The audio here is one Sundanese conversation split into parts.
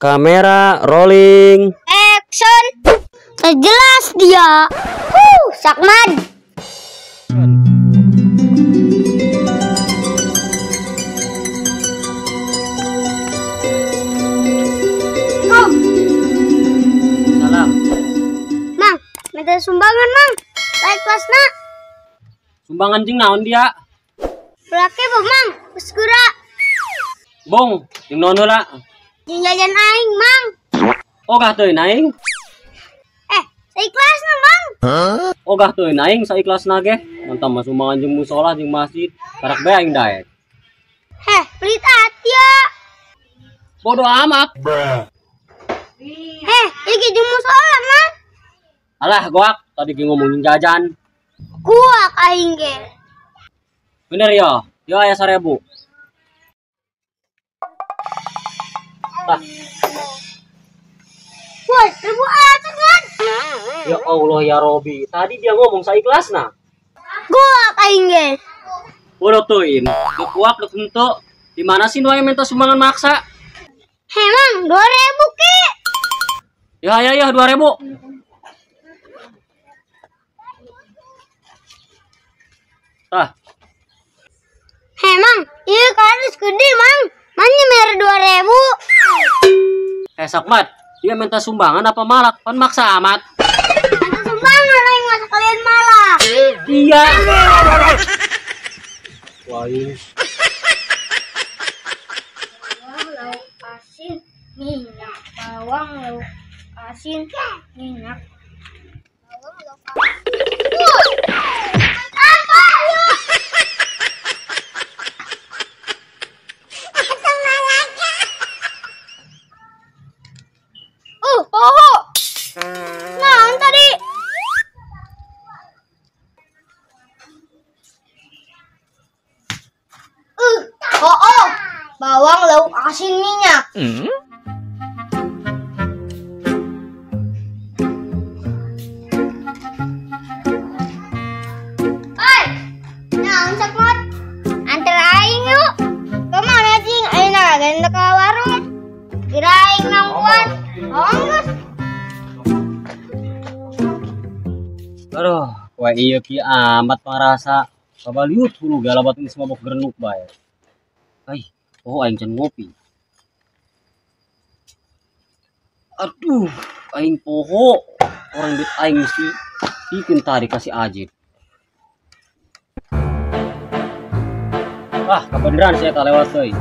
Kamera rolling. Action. Jelas dia. Sakman. Kom. Salam. Mang, minta sumbangan, Mang. Naik kelasna. Sumbangan jeung naon dia? Belake bo, Mang. Geus geura. Bong, jeung naon heula? Jeung jajan aing, Mang. Ogah teuing aing. Saikhlasna, Mang. Ogah teuing aing saikhlasna ge. Mantap mah sumbangan jeung musola jeung masjid. Karak bae aing daek. Heh, pelit ati ya. Bodoh amat. Heh, iki jeung musola, Mang. Alah, goak tadi ge ngomong jeung jajan. Kuak aing ge. Bener yo. Yo aya 1000. Tah. Woi, ribu aja kan? Ya Allah ya Robi, tadi dia ngomong saikhlasna. Kuak aing ge. Bodoh teuing, dek kuak dek henteu. Di mana sih nu aya minta sumbangan maksa? Heh, Mang, 2000 ki. Ya ya ya 2000. Tah. Heh, Mang, ieu kardus gede, Mang. Mana mere 2000? Eh, Sakmat, dia minta sumbangan apa malak? Pan maksa amat. Minta sumbangan aing masa kalian malak. Iya. Wah, ini. Bawang lauk asin minyak, bawang lauk asin minyak. Bawang lauk asin. Apa ya? Poho. Naon tadi? Oh, bawang lauk asin minyak. Oi, naon sakmot? Antar aing yuk. Kemana jing? Ayeuna ganda ka warung. Kira aing nangkuan. Oh, geus. Aduh, wah iya ki amat pangrasa. Kabaliut hulu galabat geus mabok gerenuk bae. Ai, oh aing can ngopi. Aduh, aing poho. Orang duit aing mesti bikin tadi kasih ajib. Wah, kebeneran saya tak lewat euy.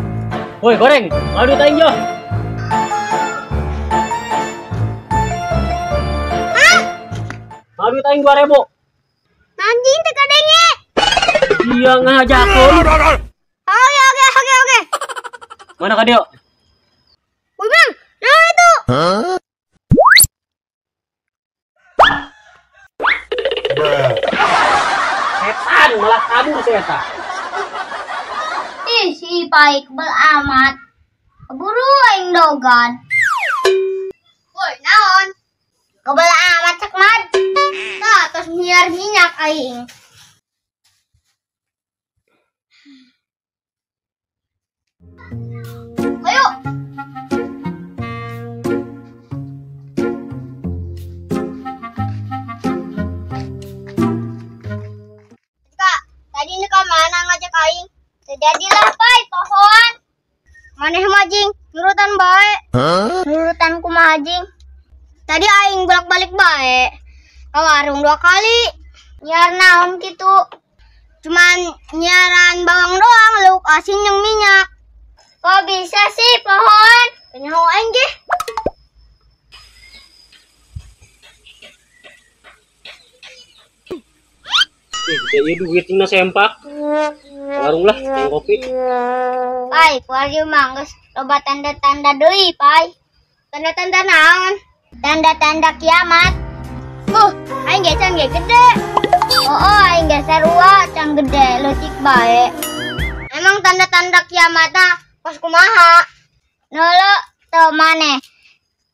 Woi, goreng, mau duit aing yo. Mau duit aing 2000. Anjing teu kadenge. Iya ngajakeun. Oke. Mana ka dieu? Woi, Bang, naon itu? Setan malah kabur si eta. Ih, si Pai kebel amat. Keburu aing dogan. Woi, naon? Kebel amat cek mad. Tah, tos nyiar minyak aing. Ayo. Kak, tadi ini ke mana ngajak aing? Terjadilah pai pohon. Maneh mah jing, nurutan bae. Nurutan kumaha jing? Tadi aing bolak-balik bae. Ke warung 2 kali. Nyiar naon kitu. Cuman nyiaran bawang doang, lauk asin yang minyak. Kok bisa sih pohon? Kenyaho aing ge. Ih, duit tinggal sempak. Warung lah, yang kopi. Pai, kuari mah geus loba tanda-tanda deui, Pai. Tanda-tanda naon? Tanda-tanda kiamat. Aing ge can ge gede. Oh, aing ge sarua can gede leutik bae. Emang tanda-tanda kiamatna kos kumaha? Nolo teu maneh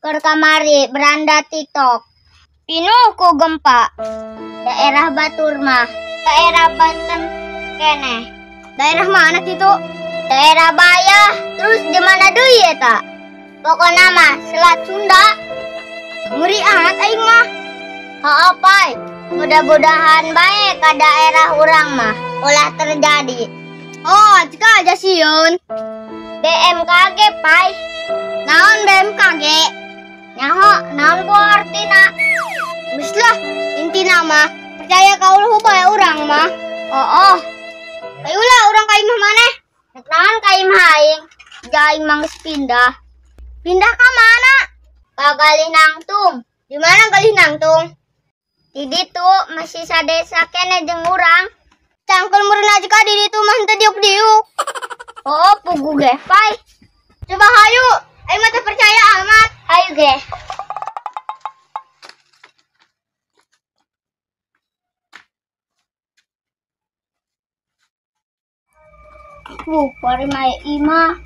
keur kamari beranda TikTok. Pinuh ku gempa. Daerah Batur mah, daerah Banten keneh. Daerah mana kitu? Daerah Bayah. Terus di mana deui eta? Pokona mah Selat Sunda. Ngeri amat aing mah. Heuh Pai, mudah-mudahan bae ka daerah urang mah ulah terjadi. Oh, jika aja sieun. BMKG Pai. Naon BMKG? Nyaho, naon ku artina? Geus lah, intina mah percaya ka uluh bae urang mah. Oh. Ayolah urang ka imah maneh. Rek naon ka imah aing? Ja aing mah geus pindah. Pindah ka mana? Ka Galih Nangtung. Di mana Galih Nangtung? Di ditu masih sadesa keneh jeung urang. Cangkel meureun aja ka di ditu mah henteu diuk-diuk. Oh, pugu ge, Pai. Coba hayu, aing mah teu percaya amat. Hayu ge. Pari mae imah.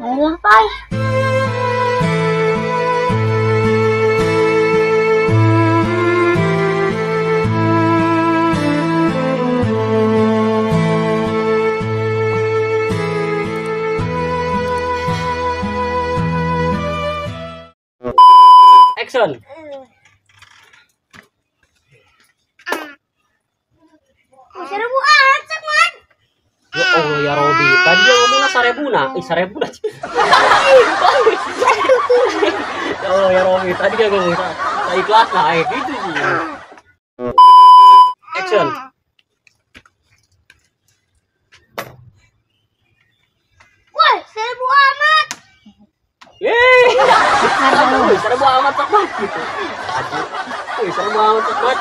Ayolah, Pai. Action. Seribu acak, Man. Ya Allah ya Robi, tadi dia ngomongnya sarebuna, sarebuna. Ya Allah ya Robi, tadi dia ngomong saya ikhlas lah, gitu sih. Action. Wah, seribu amat. Yeay. Aduh, seribu amat cepat gitu. Aduh, seribu amat cepat.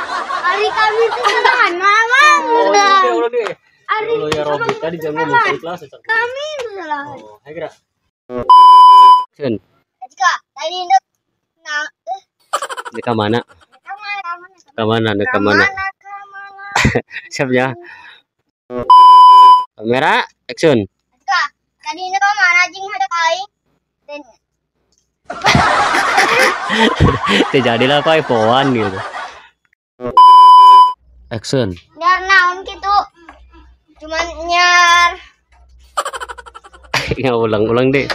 Hari kami itu senang, mama. Oh, deh. Ari, ya Robi, tadi jangan ngomong ikhlas. Kami itu salah. Oh, ayo kira. Action. Jika tadi induk nah Ka mana? Ka mana? Ka mana? Siap ya. Kamera, action. Jika tadi induk ka mana jeung hadap aing? Terjadilah Pai poan gitu. Action. Nyar naon kitu? Cuman nyar. Ya ulang-ulang deh.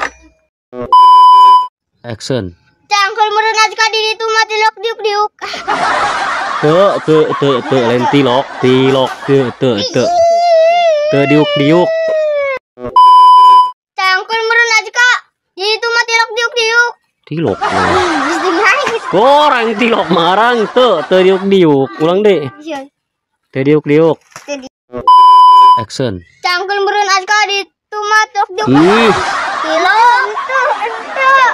Action. Cangkel meureun aja ka di ditu mah tilok diuk-diuk. Teu teu teu teu lain tilok, tilok teu teu teu. Teu diuk-diuk. Cangkel meureun aja ka di ditu mah tilok diuk-diuk. Tilok. Korang tilok marang teu teu diuk-diuk. Ulang deh. Teu diuk-diuk. Action. Cangkel meureun aja ka di ditu mah tilok diuk. Tilok teu teu.